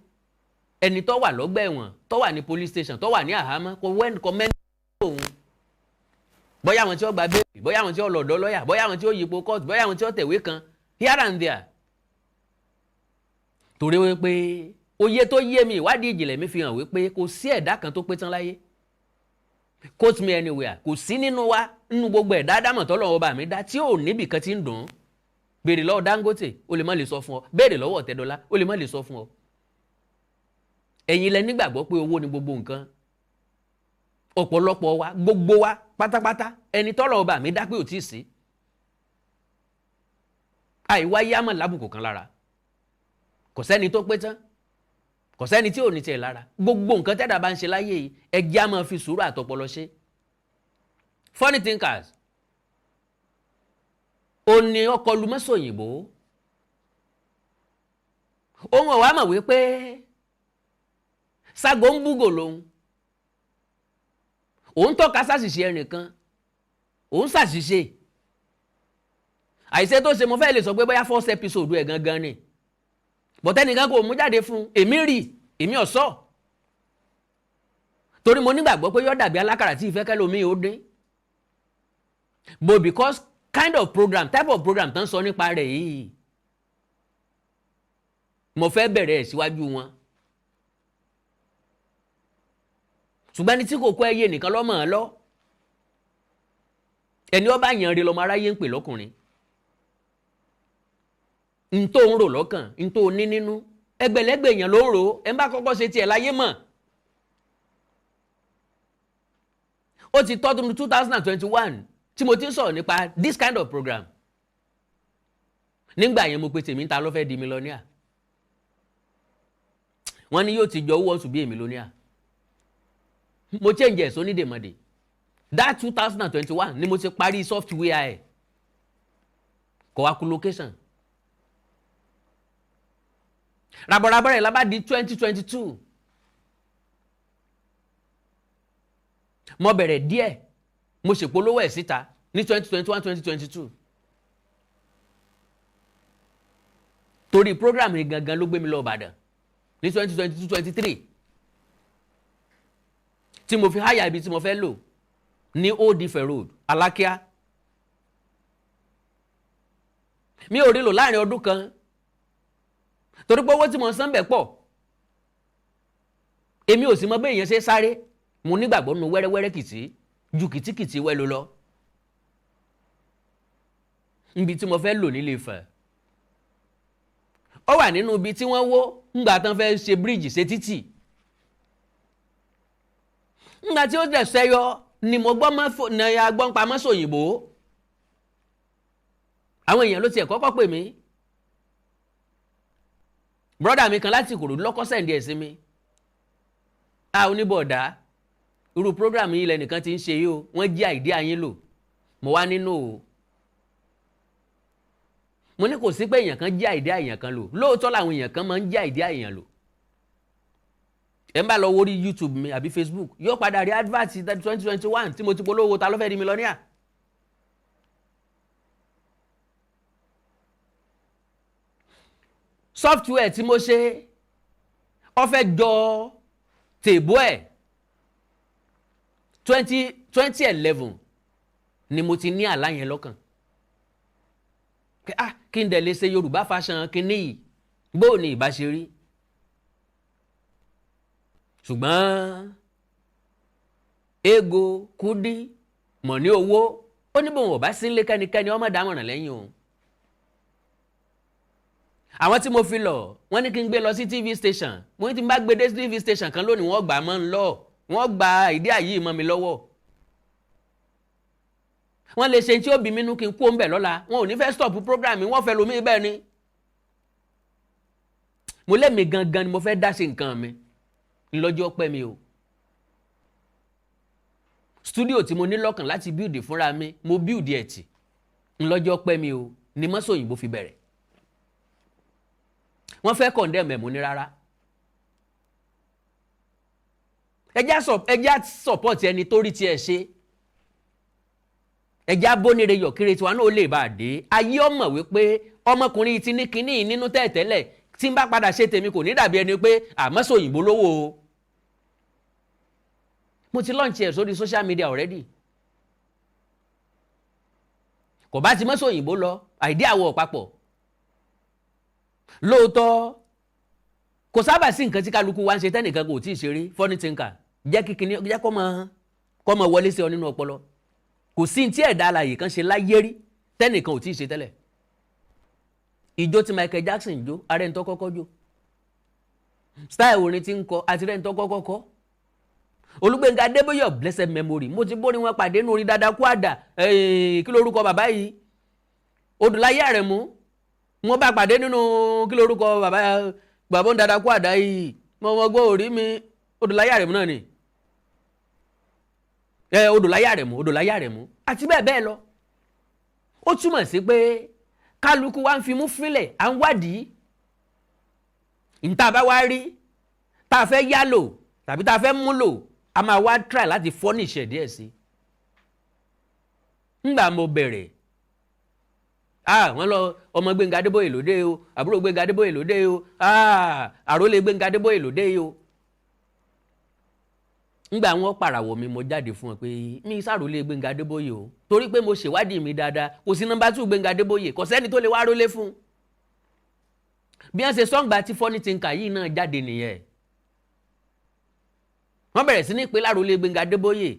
Ẹni tó wà lọ́gbà ẹ̀wọ̀n, tó wà ní police station, tó wà ní àhámọ́, kò mẹ́ni òun, bóyá àwọn tí ó gba bail, bóyá àwọn tí ó lọ̀dọ̀ lọ́yà, bóyá àwọn tí ó yípo court, bóyá àwọn tí ó tẹ̀wé kan here and there. Torí wípé òye tó yé mi, ìwádìí ìjìnlẹ̀ mi fi hàn wípé kò sí ẹ̀dá kan tó pé tán láyé. Quote me anywhere. Kò sí nínú wa, nínú gbogbo ẹ̀dá dámọ̀ tọ́lọ́run ọba mi dá, tí ò níbì kan tí ń dùn ún. Béèrè lọ́wọ́ Dangote, ó lè má lè sọ fún ọ. Béèrè lọ́wọ́ Ọ̀tẹ́dọ́lá, ó lè má lè sọ fún ọ. Ẹ̀yin lẹ nígbàgbọ́ pé owó ni gbogbo nǹkan. Ọ̀pọ̀lọpọ̀ wa, gbogbo wa pátápátá, ẹni tọ́lọ̀ ọba mi dá pé ò tí ì sí àìwáyé àmọ̀ lábùkù kan lára. Kò sẹ́ni tó pé tán, kò sẹ́ni tí ò ní tiẹ̀ lára. Gbogbo nǹkan tẹ́dà bá ń ṣe láyé yìí, ẹ jẹ́ á máa fi sùúrù àtọpọlọ ṣe. Funny thinkers, ó ní ọkọ̀ lumọ́sọ̀ òyìnbó. Òun ọ̀wá mọ̀ wípé sago ń búgò lòun òun tọ́ka sàṣìṣe ẹnìkan, òun ṣàṣìṣe àìṣe tó ṣe. Mo fẹ́ lè sọ pé bóyá first episode ẹ̀ gangan ni, bọ̀tẹ́nìkan kò mú jáde fún èmi rí, èmi ọ̀sọ́, torí mo nígbàgbọ́ pé yọ́ dàbí alákàrà tí ìfẹ́ kẹ́lòmíì ó dín. But because kind of program, type of program tán sọ nípa rẹ̀ yìí, mo fẹ́ bẹ̀rẹ̀ ẹ̀ síwájú wọn. Ṣùgbọ́n ẹni tí kò kọ́ ẹyẹ nìkan lọ́mọ ẹ lọ, ẹni ọba yàn rí lọmọ aráyé ń pè lọ́kùnrin. N tó ń rò lọ́kàn, n tó ní nínú, ẹgbẹ̀lẹ́gbẹ̀ èèyàn ló ń rò ó. Ẹ ń bá kọ́kọ́ ṣe tiẹ̀ láyé mọ̀. Ó ti tọ́dún 2021 tí mo ti ń sọ̀rọ̀ nípa this kind of program. Nígbà yẹn, mo pe tèmi ń ta ló fẹ́ di millionaire. Wọ́n ní yóò ti jọ owó oṣù bí èmi millionaire. Mo change ẹ̀ sónídèmọdè. That 2021 ni mo ti parí software ẹ̀, kò wá kú location rabaraba rẹ̀ lábá di 2022. Mo bẹ̀rẹ̀ díẹ̀, mo ṣèpolówó ẹ̀ síta ní 2021, 2022, torí program yìí gangan ló gbé mi lọ Ìbàdàn ní 2022, 23, tí mo fi háyà ibi tí mo fẹ́ lò ní Old Ife Road, Alákíá. Mi ò rí lò láàrin ọdún kan, torí pé owó tí mo san bẹ̀ pọ̀. Èmi ò sì mọ bí èèyàn ṣe sáré. Mo nígbàgbọ́ nínú wẹ́rẹ́wẹ́rẹ́ kìtì ju kìtìkìtì wẹ́ ló lọ. Níbi tí mo fẹ́ lò nílé Ifẹ̀, ó wà nínú ibi tí wọ́n wó ńgbà tán fẹ́ ṣe bíríìjì, ṣe títì. Ńgbà tí ó dẹ̀ ṣẹyọ ni mo gbọ́ ní agbọ́n pamọ́ sòyìnbó. Àwọn èèyàn ló tiẹ̀ kọ́kọ́ pè mí. Brother mi kan láti Ìkòròdú lọ́kọ́ send ẹ̀ sí mi. A oníbọ̀dá, irú program yìí lẹ́nìkan ti ń ṣe yìí o, wọ́n jí idea yín lò. Mo wá nínú o, mo ní kò sí pé èèyàn kan jí idea èèyàn kan lò. Lóòótọ́ làwọn èèyàn kan máa ń jí idea èèyàn lò. Ẹ ń bá lọ wórí YouTube mi àbí Facebook, yóò padà rí advert 2021 tí mo ti polówó Ta Ló Fẹ́ Di Millionaire. Software tí mo ṣe, ó fẹ́ jọ tèbó ẹ̀. 2011 ni mo ti ní àlá yẹn lọ́kàn. Ah, kí n dẹ̀ lè ṣe Yorùbá fashion kínní yìí, bóò ni ìbá ṣe rí. Ṣùgbọ́n ego kúdí mọ̀ ní owó, ó ní bòun ọ̀bá sílé kẹ́nikẹ́ni ọmọ dámọ̀ràn lẹ́yìn òun. Àwọn tí mo fi lọ, wọ́n ní kí n gbé lọ sí TV station. Mo ní tí n bá gbé dé TV station kan lónìí, wọ́n gbà mọ́ ń lọ, wọ́n gba ìdí àyè mọ́ mi lọ́wọ́. Wọ́n lè ṣe tí ó bí mi nú kí n kú òun bẹ̀ lọ́la. Wọn ò ní fẹ́ stop program mi, wọ́n fẹ́ lomi bẹ́ẹ̀ ni. Mo lẹ́mi gangan ni mo fẹ́ dá sí nǹkan mi ńlọ́jọ́ pẹ́ mi o. Studio tí mo ní lọ́kàn láti build fúnra mi, mo build ẹ̀ tì ńlọ́jọ́ pẹ́ mi o, ni mọ́sọ̀ òyìnbó fi bẹ̀rẹ̀. Wọ́n fẹ́ condemn ẹ̀, mo ní rárá, ẹjá support ẹni tó rí tiẹ̀ ṣe. Ẹjá bónire yọ̀ kiri tiwa náà ó lè bá a dé ayé. Ọmọ wípé ọmọkùnrin ti ní kinní nínú tẹ́ẹ̀tẹ́lẹ̀, tí n bá padà ṣe tèmi, kò ní dàbí ẹni pé àmọ́sọ̀ òyìnbó lówó o. Mo ti launch ẹ̀ sórí social media already. Kò bá ti mọ́sọ̀ òyìnbó lọ, idea wọ̀ papọ̀. Lóòótọ́, kò sábà sí nǹkan tí kálukú wa ń ṣe tẹ́nìkan kò tí ì ṣeré. Funny thinker, jẹ́ kíkiní jẹ́ kọ́ mọ wọlé sí ọ nínú ọpọlọ. Kò sí tí ẹ̀dá alààyè kan ṣe láyé rí tẹ́nìkan ò tí ì ṣe tẹ́lẹ̀. Ìjó tí Michael Jackson jó, ààrẹ ń tọ́ kọ́kọ́ jó. Style orin tí ń kọ àti rẹ̀ ń tọ́ kọ́kọ́ kọ́. Olúgbénga Adébóyè, blessed memory, mo ti bórí wọn pàdé nínú orin dada kú àdà. Kí lórúkọ bàbá yìí? Odùláyé Àrẹ̀mú, mo bá pàdé nínú, kí lórúkọ bàbá, bàbá ń dada kú àdá yìí? Mo mọ gbọ́ orí mi, Odùláyé Àrẹ̀mú náà ni ẹ, Odùláyé Àrẹ̀mú, Odùláyé Àrẹ̀mú àti bẹ́ẹ̀ bẹ́ẹ̀ lọ. Ó túmọ̀ sí pé kálukú wa ń fimú fínlẹ̀, à ń wádìí níta bá wá rí tá a fẹ́ yá lò tàbí tá a fẹ́ mú lò, a máa wá try láti furnish ẹ̀ díẹ̀ sí. Ńgbà mo bẹ̀rẹ̀, ah, wọ́n lọ ọmọ Gbẹ́ngà Adébóyè lóde o, àbúrò Gbẹ́ngà Adébóyè lóde o, ah, àrólé Gbẹ́ngà Adébóyè lóde o. Ńgbà wọn pàràwọ̀ mi, mo jáde fún ọ pé mi sàrólé Gbẹ́ngà Adébóyè o, torí pé mo ṣèwádìí mi dáadáa, kò sí number 2 Gbẹ́ngà Adébóyè, kò sẹ́ni tó lè wá rólé fún. Bí wọ́n ṣe sọ́ngbà tí Funny Thinker yìí náà jáde nìyẹn, wọ́n bẹ̀rẹ̀ sí ní pé lárólé Gbẹ́ngà Adébóyè.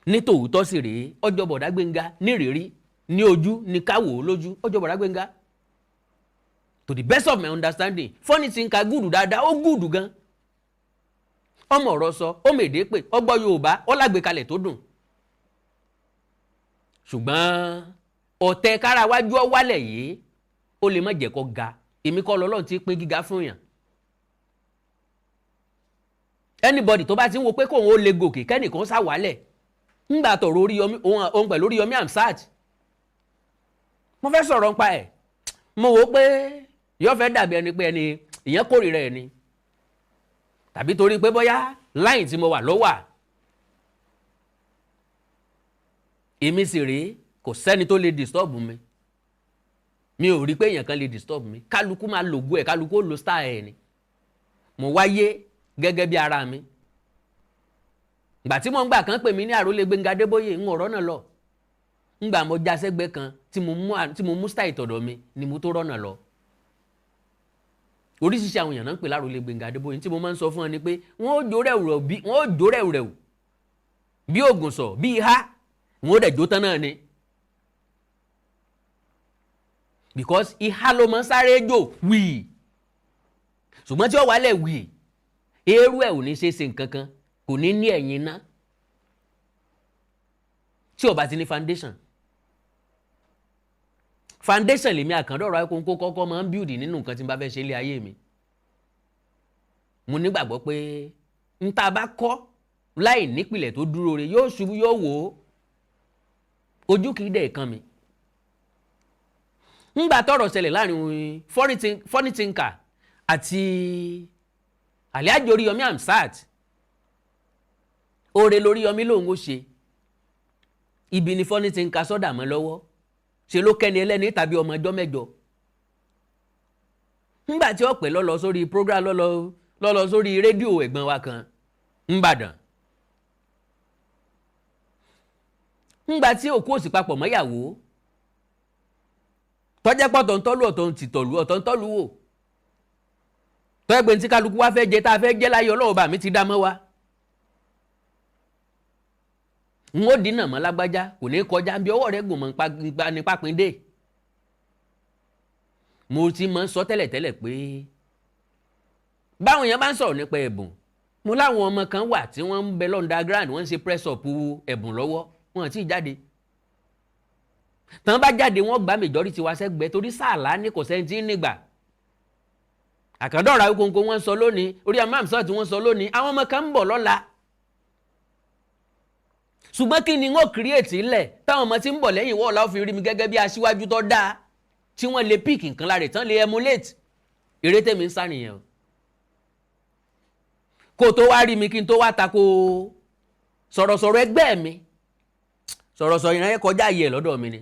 Ní tòótọ́ sì rèé, ọjọ́ bọ̀dá Gbẹ́ngà nírìírí ní ojú ní káwò lójú, ọjọ́ bọ̀dá Gbẹ́ngà. To the best of my understanding, Funny Thinker good dáadáa, ó good gan. Ọmọ ọ̀rọ̀ sọ, ó mèdè pé ọgbọ́ Yorùbá, ó lágbèkalẹ̀ tó dùn. Ṣùgbọ́n ọ̀tẹ̀ kára wájú ọ wálẹ̀ yìí, ó lè má jẹ́ kó ga. Èmi kọ́ lọ́lọ́run ti pín gíga fún yàn. Anybody tó bá ti ń wo pé kóun ó lè gòkè, kẹ́nìkan sá wálẹ̀ ńgbà tọ̀rọ̀ Oríyọmí, òun pẹ̀lú Oríyọmí Hamzat, mo fẹ́ sọ̀rọ̀ nípa ẹ̀. Mo wò ó pé yóò fẹ́ dàbí ẹni pé ẹni ìyẹn kórìíra ẹ̀ ni, tàbí torí pé bóyá line tí mo wà ló wà. Èmi sì rèé, kò sẹ́ni tó lè disturb mi. Mi ò rí pé èèyàn kan lè disturb mi. Kálukú máa lògó ẹ̀, kálukú ó lo star ẹ̀ ni. Mo wáyé gẹ́gẹ́ bí ara mi. Ìgbà tí mo ń gbà kán pè mí ní àrólé Gbẹ́ngà Adébóyè, ń ọ̀rọ̀ náà lọ. Ńgbà mo já sẹ́gbẹ́ kan tí mo mú style tọ̀dọ̀ mi ni mo tó rọ́nà lọ. Oríṣiríṣi àwọn èèyàn náà ń pè lárólé Gbẹ́ngà Adébóyè. Tí mo máa ń sọ fún ọ ni pé wọ́n ó jó rẹ̀wùrẹ̀ bí, wọ́n ó jó rẹ̀wùrẹ̀ bí ògùn sọ bí ihá, wọ́n ó dẹ̀ jó tán náà ni, because ihá ló máa ń sáré jò wíì, ṣùgbọ́n tí ó wálẹ̀ wíì, eérú ẹ̀ ò ní ṣe é ṣe nǹkan kan, kò ní ní ẹ̀yìn iná tí ó bá ti ní foundation. Foundation lèmi Àkàndọ̀rọ̀ Awíkonko kọ́kọ́ máa ń build nínú nǹkan tí n bá fẹ́ ṣe ilé ayé mi. Mo nígbàgbọ́ pé n tá a bá kọ́ láì nípìlẹ̀ tó dúró re yóò ṣubú, yóò wò ó, ojú kì í dẹ̀ kan mi. Ńgbà tọ́rọ̀ ṣẹlẹ̀ láàrin Funny Thinker àti Alhaji Oríyọmí Hamzat, oore lóríyọmí lòun ó ṣe, ibi ni Funny Thinker sọ́dà mọ́ lọ́wọ́, ṣe ló kẹ́ni ẹlẹ́ni tàbí ọmọ ọjọ́ mẹ́jọ. Ńgbà tí ọ̀pẹ lọ́lọ́ sórí program, lọ́lọ́ sórí rédíò ẹ̀gbọ́n wa kan ńbàdàn, ńgbà tí òkú òsì papọ̀ mọ́yàwó tọ́jẹ́ pọ̀tọ̀ ń tọ́lú, ọ̀tọ̀ ń tìtọ̀lú, ọ̀tọ̀ ń tọ́lú wò, tọ́jẹ́ pé ní tí kálukú wá fẹ́ jẹ tá a fẹ́ jẹ́ láyé, Ọlọ́run bá mi ti dá mọ́ wa. N ó dínà mọ́ lágbájá, kò ní kọjá bí ọwọ́ rẹ̀ gùn mọ́ ní pápíndé. Mo ti máa ń sọ tẹ́lẹ̀tẹ́lẹ̀ pé báwọn èèyàn bá ń sọ̀rọ̀ nípa ẹ̀bùn, mo láwọn ọmọ kan wà tí wọ́n ń bẹ l'underground, wọ́n ń ṣe press up ẹ̀bùn lọ́wọ́, wọn àti jáde. Tán bá jáde, wọ́n gba majority wa sẹ́gbẹ́, torí sàlá ní kò sẹ́ni tí ń nígbà. Àkàndọ̀rọ̀ Awíkonko wọ́n ń sọ lónìí, orí Hamzat tí wọ́n sọ lónìí, àwọn ọmọ kan ń bọ̀ lọ́la. Ṣùgbọ́n kí ni wọ́n create ńlẹ̀ táwọn ọmọ tí ń bọ̀ lẹ́yìn wọ́ọ̀lá fi rí mi gẹ́gẹ́ bí aṣíwájú tó dáa tí wọ́n lè pick nǹkan lára tán, lè emulate? Eré tèmi ń sá nìyẹn o. Kó o tó wá rí mi kí n tó wá tako sọ̀rọ̀sọ̀rọ̀ ẹgbẹ́ mi, sọ̀rọ̀sọ̀rọ̀ ìrìn kọjá ayé ẹ̀ lọ́dọ̀ mi ni.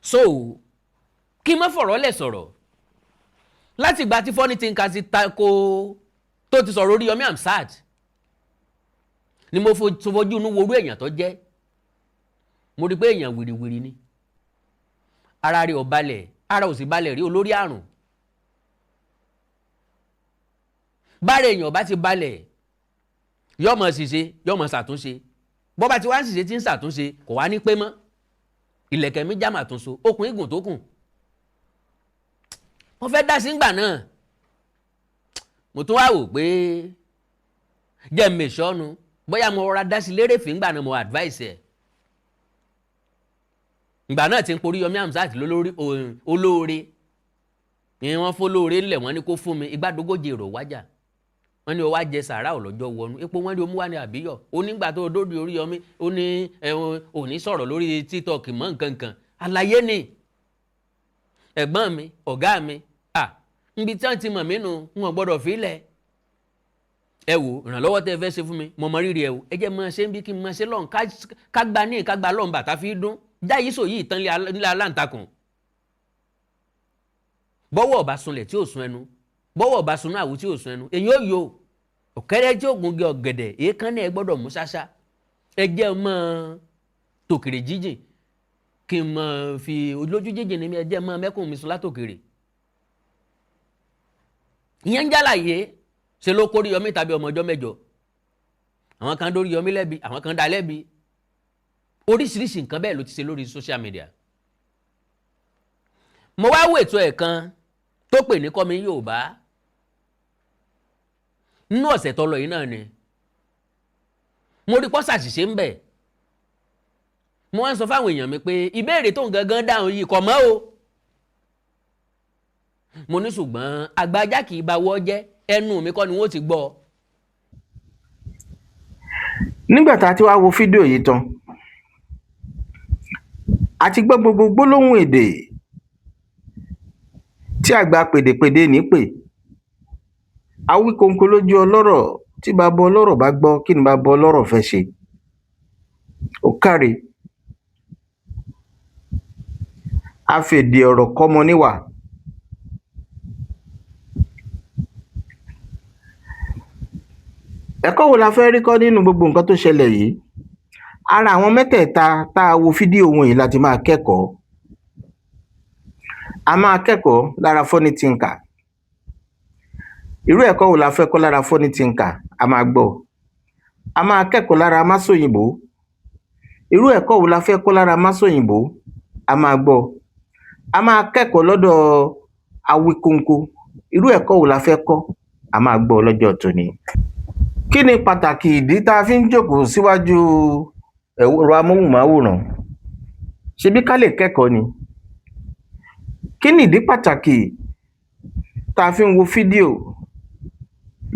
So kí n má fọ̀rọ̀ lẹ̀ sọ̀rọ̀, láti ìgbà tí Funny Thinker ti tako, tó ti sọ̀rọ̀ Oríyọmí Hamzat, ni mo fojú inú worú èèyàn tó jẹ́. Mo rí i pé èèyàn wìrìwìrì ni, ara rẹ̀ ò balẹ̀, ara ò sì balẹ̀ rí, olórí àrùn. Bára èèyàn bá ti balẹ̀, yóò máa ṣìṣe, yóò máa ṣàtúnṣe. Bọ́ bá ti wá ń ṣìṣe tí ń ṣàtúnṣe, kò wá ní pé mọ́. Ìlẹ̀kẹ̀ mi já màtúnṣo, okùn igun tó kùn. Mo fẹ́ dá sí ngbà náà, mo tún wá wò pé jẹ́ mèṣọ́nu, bóyá mo rọra dá sí lérèfé ngbà náà, mo advice ẹ̀ ngbà náà ti ń porí Yomi Hamzat lólórí olóore ni wọ́n fọlóore ńlẹ̀, wọ́n ní kó fún mi igbádogójì èrò wájà, wọ́n ní o wá jẹ sàrà ọ̀lọ́jọ́ wọnú epo, wọ́n ní o mú wá ní àbíyọ̀ onígbà tó dórí Oríyọmí, ó ní òní sọ̀rọ̀ lórí TikTok mọ́ nǹkankan. Àlàyé ni ẹ̀gbọ́n mi, ọ̀gá mi, à níbi tí wọ́n ti mọ̀ mí nù, n ò gbọ́dọ̀ fi lẹ̀. Ẹ wò, ìrànlọ́wọ́ tẹ́ ẹ fẹ́ ṣe fún mi, mo mọ rírì ẹ o. Ẹ jẹ́ máa ṣe ń bí kí n máa ṣe lọ́n, ká gba ní ká gba lọ́n bàtà fi dún jáyé sọ yìí tán nílé aláǹtakùn. Bọ́wọ́ ọba sunlẹ̀ tí ò sun ẹnu, bọ́wọ́ ọba sunú àwù tí ò sun ẹnu, èyí ò yọ ọ̀kẹ́rẹ́ tí ògùn gé ọ̀gẹ̀dẹ̀ èékánná ẹ gbọ́dọ̀ mú ṣáṣá. Ẹ jẹ́ mọ́ tòkèrè jíjìn kí n mọ́ fi olójú jíjìn ní mi, ẹ jẹ́ mọ́ mẹ́kùn mi sùn látòkèrè. Ìyẹn ń jálàyé ṣe ló kórí Yọmí tàbí ọmọ ọjọ́ mẹ́jọ. Àwọn kan dórí Yọmí lẹ́bi, àwọn kan dá lẹ́bi, oríṣiríṣi nǹkan bẹ́ẹ̀ ló ti ṣe lórí social media. Mo wá wo ètò ẹ̀ kan tó pè ní Kọ́mi Yorùbá nínú ọ̀sẹ̀ tó lọ yìí náà ni mo rí pọ́ ṣàṣìṣe ń bẹ̀. Mo wá ń sọ fáwọn èèyàn mi pé ìbéèrè tó ń gangan dáhùn yìí kò mọ́ o. Mo ní ṣùgbọ́n àgbàjá kì í bá wọ́ jẹ́, ẹnu mi kọ́ ni wọ́n ti gbọ́. Nígbà tá a ti wá wo fídíò yìí tán, a ti gbọ́ gbogbo gbólóhùn èdè tí àgbà pèdèpèdè ní pè Awíkonko lójú ọlọ́rọ̀. Tí baba ọlọ́rọ̀ bá gbọ́, kí ni baba ọlọ́rọ̀ fẹ́ ṣe? Ó káre, afèdè ọ̀rọ̀ kọ́mọ níwà. Ẹ̀kọ́ wo la fẹ́ rí kọ́ nínú gbogbo nǹkan tó ṣẹlẹ̀ yìí? Ara àwọn mẹ́tẹ̀ẹ̀ta tá a wo fídíò wọn yìí la ti máa kẹ́kọ̀ọ́. A máa kẹ́kọ̀ọ́ lára Funny Thinker. Irú ẹ̀kọ́ wo la fẹ́ kọ́ lára Funny Thinker? A máa gbọ́. A máa kẹ́kọ̀ọ́ lára Másòyìnbó. Irú ẹ̀kọ́ wo la fẹ́ kọ́ lára Másòyìnbó? A máa gbọ́. A máa kẹ́kọ̀ọ́ lọ́dọ̀ Awíkonko. Irú ẹ̀kọ́ wo la fẹ́ kọ́? A máa gbọ́ lọ́jọ́ tòní. Kí ni pàtàkì ìdí tá a fi ń jókòó síwájú ẹ̀rọ amóhùnmáwòrán? Ṣebí ká lè kẹ́kọ̀ọ́ ni. Kí nìdí pàtàkì tá a fi ń wo fídíò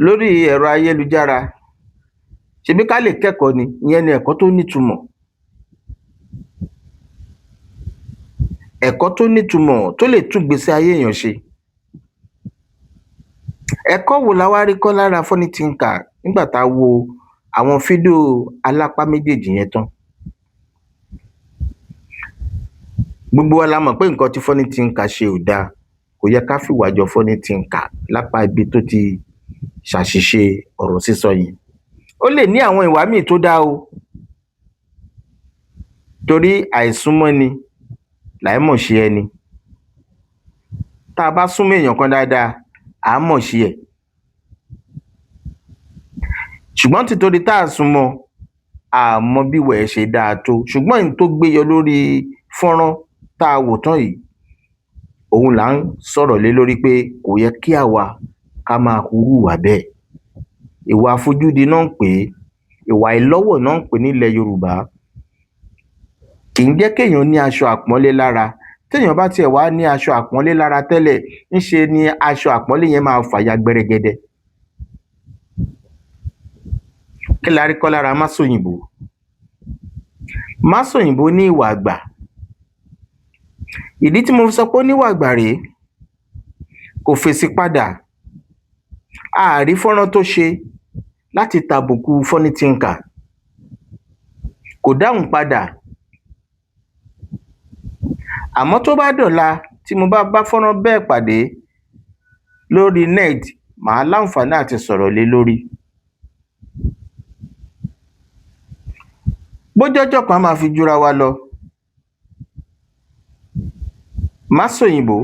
lórí ẹ̀rọ ayélujára? Ṣebí ká lè kẹ́kọ̀ọ́ ni. Ìyẹn ni ẹ̀kọ́ tó nítumọ̀, ẹ̀kọ́ tó nítumọ̀ tó lè tún ìgbésí ayé èèyàn ṣe. Ẹ̀kọ́ wo la wá rí kọ́ lára Funny Thinker nígbà tá a wo àwọn fídíò alápá méjèèjì yẹn tán? Gbogbo wa la mọ̀ pé nǹkan tí Funny Thinker ṣe ò dáa. Kò yẹ ká fìwà jọ Funny Thinker lápá ibi tó ti ṣàṣìṣe ọ̀rọ̀ sísọ yìí. Ó lè ní àwọn ìwà míì tó dáa o, torí àìsúnmọ́ni làímọ̀ṣe ẹni. Tá a bá súnmọ́ èèyàn kan dáadáa, à á mọ̀ṣe ẹ̀. Ṣùgbọ́n tìtorí tá a súnmọ́, a mọ bí ìwà ẹ̀ ṣe dáa tó. Ṣùgbọ́n èyí tó gbé yọ lórí fọ́nrán tá a wò tán yìí, òun là ń sọ̀rọ̀ lé lórí pé kò yẹ kí àwa ká máa hurú ìwà bẹ́ẹ̀. Ìwà àfojúdi náà ń pè é, ìwà àìlọ́wọ̀ náà ń pè é nílẹ̀ Yorùbá. Kì í jẹ́ kéèyàn ní aṣọ àpọ́nlé lára. Téèyàn bá tiẹ̀ wá ní aṣọ àpọ́nlé lára tẹ́lẹ̀, ńṣe ni aṣọ àpọ́nlé yẹn máa fàya gbẹrẹgẹdẹ. Kí la rí kọ́ lára Másòyìnbó? Másòyìnbó ní ìwà àgbà. Ìdí tí mo fi sọ pé ó níwà àgbà rèé: kò fèsì padà. A à rí fọ́nrán tó ṣe láti tàbùkù Funny Thinker. Kò dáhùn padà. Àmọ́ tó bá dọ̀la, tí mo bá bá fọ́nrán bẹ́ẹ̀ pàdé lórí net, màá láǹfààní àti sọ̀rọ̀ lé lórí. Bó jọ́jọ́ kan, á máa fi jura wa lọ. Másòyìnbó,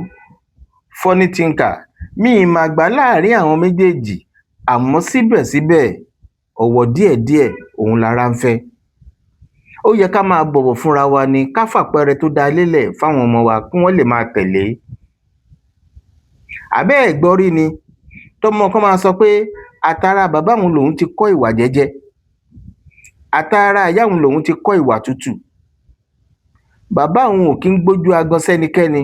Funny Thinker, mi ì mà gbà láàrin àwọn méjèèjì, àmọ́ síbẹ̀síbẹ̀, ọ̀wọ̀ díẹ̀díẹ̀ òun lara ń fẹ́. Ó yẹ ká máa bọ̀wọ̀ fúnra wa ni, ká fàpẹẹrẹ tó dáa lélẹ̀ fáwọn ọmọ wa kí wọ́n lè máa tẹ̀lé. Àbẹ́ ẹ̀ gbọ́ rí ni tọ́mọ kan máa sọ pé àtara bàbá òun lòun ti kọ́ ìwà jẹ́jẹ́, àtara ìyá òun lòun ti kọ́ ìwà tútù. Bàbá òun ò kí ń gbójú agan sẹ́nikẹ́ni,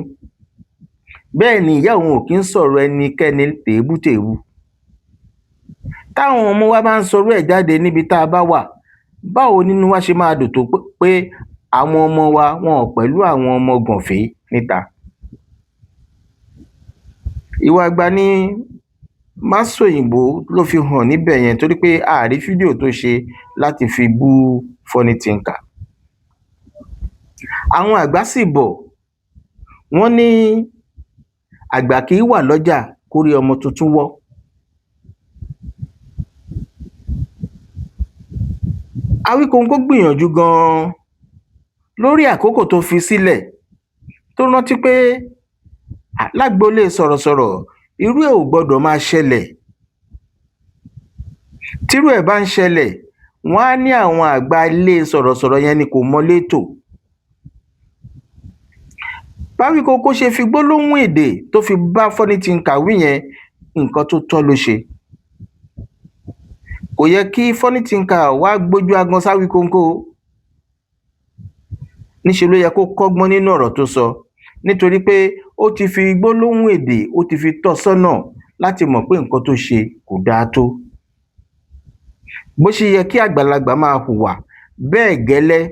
bẹ́ẹ̀ ni ìyá òun ò kí ń sọ̀rọ̀ ẹnikẹ́ni tèébú-tèébú. Táwọn ọmọ wa bá ń sọrú ẹ̀ jáde níbi tá a bá wà, báwo nínú wa ṣe máa dùn tó pé àwọn ọmọ wa wọn ò pẹ̀lú àwọn ọmọ gànfé níta? Ìwà àgbà ni Másòyìnbó ló fi hàn níbẹ̀ yẹn, torí pé a à rí fídíò tó ṣe láti fi bú Funny Thinker. Àwọn àgbà sì bọ̀, wọ́n ní àgbà kì í wà lọ́jà kórí ọmọ tuntun wọ́. Awíkonko gbìyànjú gan-an lórí àkókò tó fi sílẹ̀, tó rántí pé lágboolé sọ̀rọ̀sọ̀rọ̀, irú ẹ̀ ò gbọdọ̀ máa ṣẹlẹ̀. Tírú ẹ̀ bá ń ṣẹlẹ̀, wọ́n á ní àwọn àgbà ilé sọ̀rọ̀sọ̀rọ̀ yẹn ni kò mọlé tò. Báwíkonko ṣe fi gbólóhùn èdè tó fi bá Funny Thinker wí yẹn, nǹkan tó tọ́ ló ṣe. Kò yẹ kí Funny Thinker wá gbójú agan sáwíkonko. Níṣe ló yẹ kó kọ́gbọ́n nínú ọ̀rọ̀ tó sọ, nítorí pé ó ti fi gbólóhùn èdè, ó ti fi tọ́ sọ́nà láti mọ̀ pé nǹkan tó ṣe kò dáa tó. Bó ṣe yẹ kí àgbàlagbà máa hùwà bẹ́ẹ̀ gẹ́lẹ́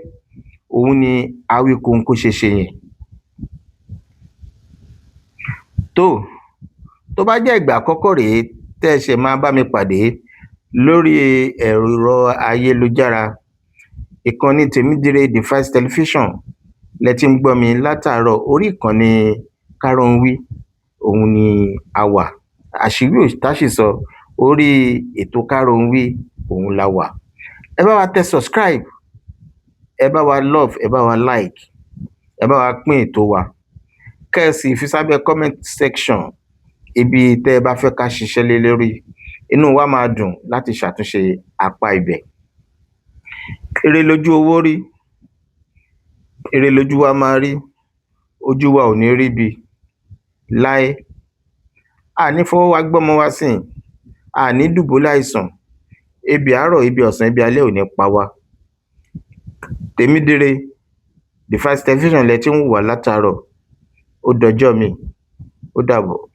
òun ni Awíkonko ṣe ṣe yẹn. Tó tó bá jẹ́ ìgbà àkọ́kọ́ rèé tẹ́ ẹ ṣẹ̀ máa bá mi pàdé lórí ẹ̀rọ ayélujára, ìkànnì Tèmídire Device Television lẹ ti ń gbọ́ mi látàárọ̀. Orí ìkànnì Káròǹwí òun ni a wà. Àṣírí ò táṣìsọ, orí ètò Káròǹwí òun la wà. Ẹ bá wa tẹ subscribe, ẹ bá wa love, ẹ bá wa like, ẹ bá wa pín ètò wa, kẹ́ ẹ sì fi sábẹ́ comment section ibi tẹ́ ẹ bá fẹ́ ká ṣiṣẹ́ lé lórí. Inú wa máa dùn láti ṣàtúnṣe apá ibẹ̀. Ire lójú owó rí, ire lójú wa máa rí. Ojú wa ò ní ríbi láé. A ní fọwọ́ wa gbọ́mọ wa sìn, a ní dùbúlẹ̀ àìsàn. Ebi àárọ̀, ebi ọ̀sán, ebi alẹ́ ò ní pa wá. Tèmídire. The Fact Television lẹ ti ń wò wá látàárọ̀. Ó dọjọ́ míì, ó dàbọ̀.